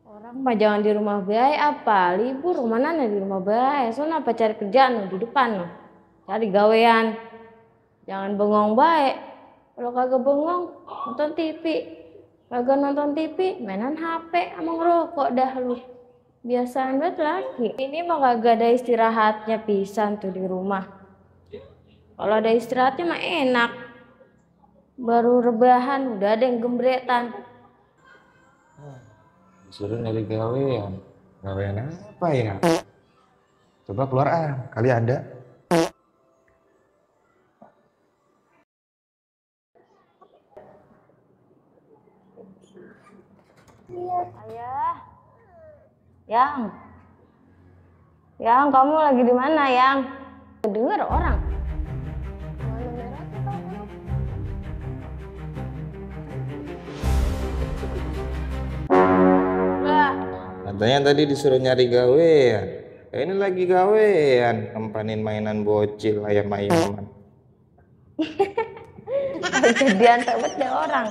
Orang mah jangan di rumah bae apa libur mana nih di rumah bae soalnya apa cari kerjaan no, di depan no. Cari gawean jangan bengong bae kalau kagak bengong nonton TV kagak nonton TV mainan HP sama ngerokok dah lu biasaan banget lagi ini mah kagak ada istirahatnya pisan tuh di rumah kalau ada istirahatnya mah enak baru rebahan udah ada yang gembretan. Disuruh nyari gawean. Gawean apa ya? Coba keluar kali ada. Ayah, yang kamu lagi di mana yang? Dengar orang. Lah, Katanya tadi disuruh nyari gawean. Ini lagi gawean, nempanin mainan bocil ayam-ayaman. kejadian tebet deh orang.